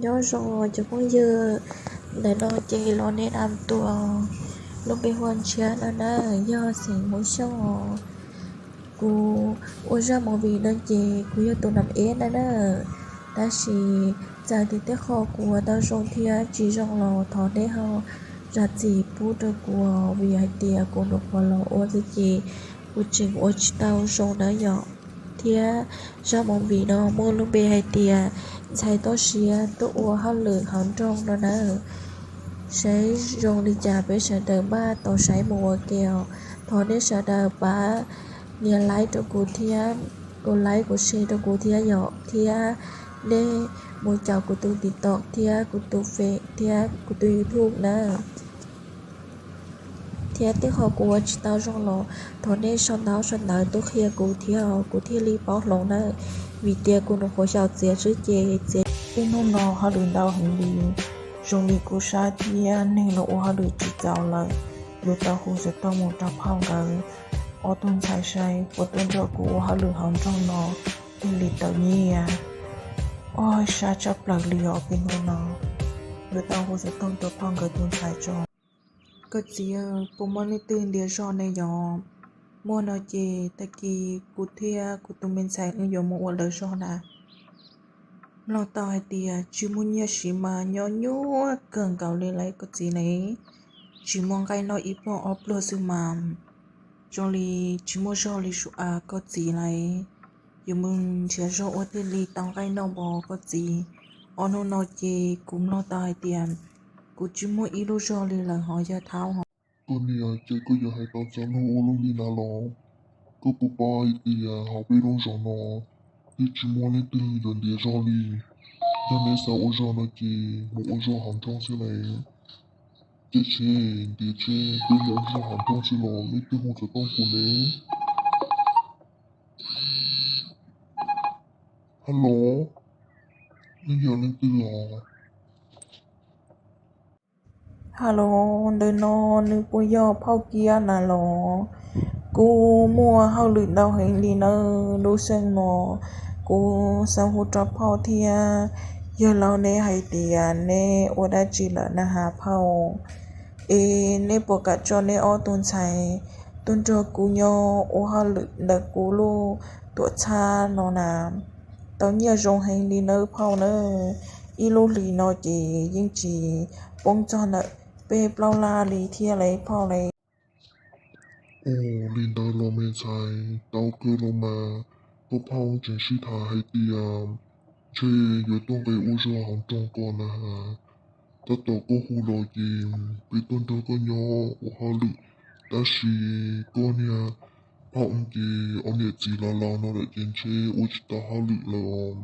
Nyob zoo cov phooj ywg, ntawm no ces los neb dam tuas lub npe hu ua Ntshiab no na, yog xeem Hmoob Xyooj os. Kuv ua zaj movie no ces kuv yog tus nam eb na na, tab sis txawm tias tej qho kuv ua tau zoo thiab tsis zoo los thov neb ho zam txim pub rau kuv, vim hais tias kuv nyuam qhuav los ua xwb ces kuv tseem ua tsis tau zoo na yom. Thiab zaj movie no muaj lub npe hais tias ntxhais toj siab tuaj ua hauj lwm hauv nroog no na. Saib zoo li cas peb sawv daws npaj tau saib mus ua ke os. Thov nej sawv daws pab nias like rau kuv thiab, kuv like kuv share rau kuv thiab yom, thiab nej mus caum kuv tus TikTok thiab kuv tus Face thiab kuv tus YouTube na. Thiab tej qho kuv ua tsis tau zoo los thov nej sau ntaub sau ntawv tuaj qhia kuv thiab os, kuv thiaj li paub hloov na, vim tias kuv nyuam qhuav xyaum txiav xwb ces txiav. Tej hnub no hauj lwm ntau heev li, zoo li kuv sab thiab neeg los ua hauj lwm tsis txaus lawm, yuav tau hu xov tooj mus rau phauj nkawd ob tug ntxhais saib puas tuaj nrog kuv ua hauj lwm hauv nroog no thiaj li tau nyiaj. Oj, sab tshaj plaws li os tej hnub no, yuav tau hu xov tooj rau phauj nkawd tus ntxhais tso. Koj txiv, puas muaj leej twg ntiav zog ne yom? Muaj no ces tag kis kuv thiab kuv tus me ntxhais wb yuav mus ua lawv zog na. Mloog tau hais tias tsis muaj nyiaj siv mas nyob nyuaj kawg nkaus li lauj koj txiv ne. Tsis muaj nqaij noj ib pluag ob pluag xwb mas zoo li tsis muaj zog li sua koj txiv lauj. Yuav mus nrhiav zog ua thiaj li tau nqaij noj npog koj txiv. Ob hnub no ces kuv mloog tau hais tias kuv tsis muaj ib lub zog li lawm ho yawg Thaub ho. Koj niam, ces koj yuav hais tau txog luag ua luaj li na los? Koj puas paub hais tias hauv peb lub zos no twb tsis muaj leej twg yuav ntiav zog li. Yog neb xav ua zog no ces mus ua zog hauv nroog xwb lauj. Ces tsis ntiav tsis peb mus ua zog hauv nroog xwb los leej twg hu xov tooj kuv ne? Hello, nej yog leej twg os? Hello, ntawm no nws puas yog phauj Kiab na los? Kuv muaj hauj lwm ntau heev li nawb, lub xyoo no kuv xav hu rau phauj thiab yawg laus neb hais tias neb ua dab tsi lawm na has phauj? Es neb puas kam tso neb ob tug ntxhais tuaj nrog kuv nyob ua hauj lwm ntawm kuv lub tuam txhab no na? Tau nyiaj zoo heev li nawb phauj nawb, ib lub hlis no ces yeej tsis poob txog ntawm peb plaub lab li thiab lauj phauj lauj. Ua li ntawd los me ntxhais, tau kawg los mas. Koj phauj tseem sib tham hais tias ntshe yuav tuaj nqis ua zog hauv nroog ko na has. Tab tom koj hu los ces peb tuaj nrog koj nyob ua hauj lwm, tab sis koj niag phauj ces ob niam txiv laus laus no lawm ces ntshe ua tsis tau hauj lwm lawm os.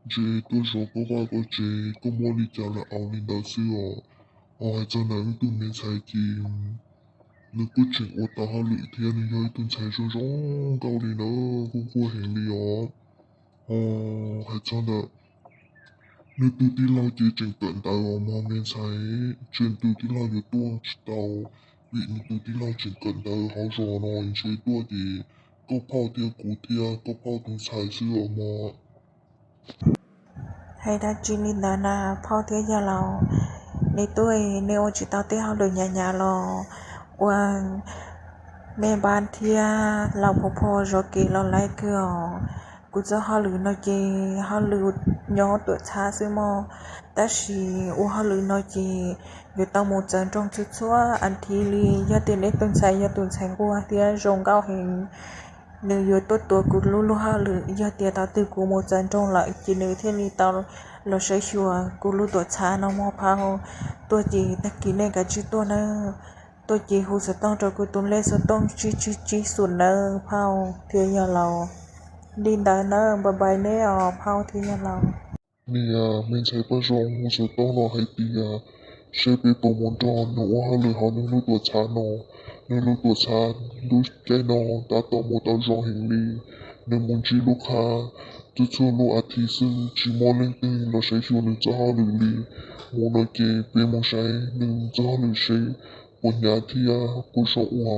Ntshe tuaj zov koj vaj koj tsev, koj muab li cas los ua li ntawd xwb os. Ho hais txog ntawm wb tus me ntxhais ces nws kuj tseem ua tau hauj lwm thiab, nws yog ib tug ntxhais zoo zoo nkauj li na, kuj quag heev li os. Ho hais txog ntawm nws tus tij laug ces tseem kawm ntawv os mog me ntxhais, ntshe nws tus tij laug yuav tuaj tsis tau, vim nws tus tij laug tseem kawm ntawv hauv zos no, ntshe tuaj ces koj phauj thiab kuv thiab koj phauj tus ntxhais xwb os mog. Hais dab tsi li ntawd na phauj thiab yawg laus? Neb tuaj neb ua tsis tau tej hauj lwm hnyav hnyav los ua me npab thiab laus phov phom zov kev los laib kawg os. Kuv txoj hauj lwm no ces hauj lwm nyob tuam txhab xwb mog, tab sis ua hauj lwm no ces yuav tau mus txawv nroog txhua txhua as thiv li. Yog tias neb tus ntxhais yog tus ntxhais nquag thiab zoo nkauj heev, nws yuav tuaj tuav kuv lub luag hauj lwm. Yog tias thaum twg kuv mus txawv nroog lawm ces nws thiaj li tau los saib xyuas kuv lub tuam txhab no mog phauj. Tuaj ces tag kis nej kav tsij tuaj nawb, tuaj ces hu xov tooj rau kuv tus lej xov tooj tsib tsib tsib xus nawb phauj thiab yawg laus. Li ntawd nawb, bye bye neb os phauj thiab yawg laus. Niam, me ntxhais Paj Zoo hu xov tooj los hais tias seb peb puas mus nrog nws ua hauj lwm hauv nws lub tuam txhab no. Nws lub tuam txhab lub caij no tab tom mus tau zoo heev li, nws mus ntsib lub qhab txhua txhua lub as thiv xwb, tsis muaj leej twg los saib xyuas nws txoj hauj lwm li. Mus no ces peb mus saib nws txoj hauj lwm seb puas hnyav thiab puas zoo ua.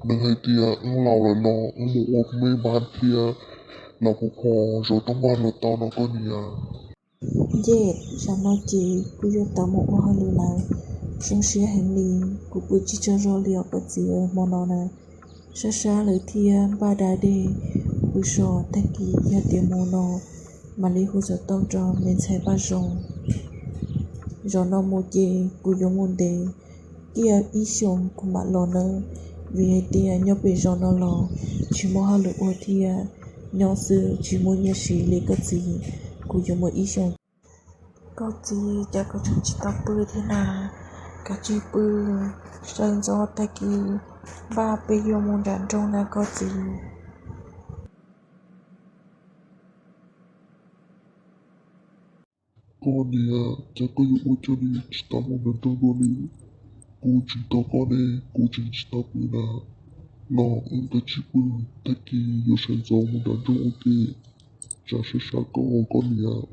Nws hais tias wb laus lawm los wb mus ua me npab thiab laus phov phom zov rooj vag los tau no koj niam. Yej, zaum no ces kuv yuav tau mus ua hauj lwm lawm. Zoo siab heev li, kuv pw tsis tsaug zog li os koj txiv, hmo no na sab sab lawm thiab npaj da dej, pw so, tag kis yog tias mus no mam li hu xov tooj rau me ntxhais Paj Zoo. Zaum no mus ces kuv yuav mus ntev kiag ib xyoos kuv mam los nawb, vim hais tias nyob pem zos no los tsis muaj hauj lwm ua thiab, nyob xwb tsis muaj nyiaj siv li koj txiv. Kuv yuav mus ib xyoos. Koj txiv, cas koj tseem tsis tau pw thiab na? Kav tsij pw, sawv ntxov tag kis npaj peb yuav mus nram nroog na koj txiv. Koj niam, cas koj yuav ua cas li tsis tau mus nram nroog dua li? Kuv tseem tos koj ne, kuv tseem tsis tau pw na. Los wb kav tsij pw, tag kis yuav sawv ntxov mus nram nroog ua ke. Tsam sab sab koj os koj niam.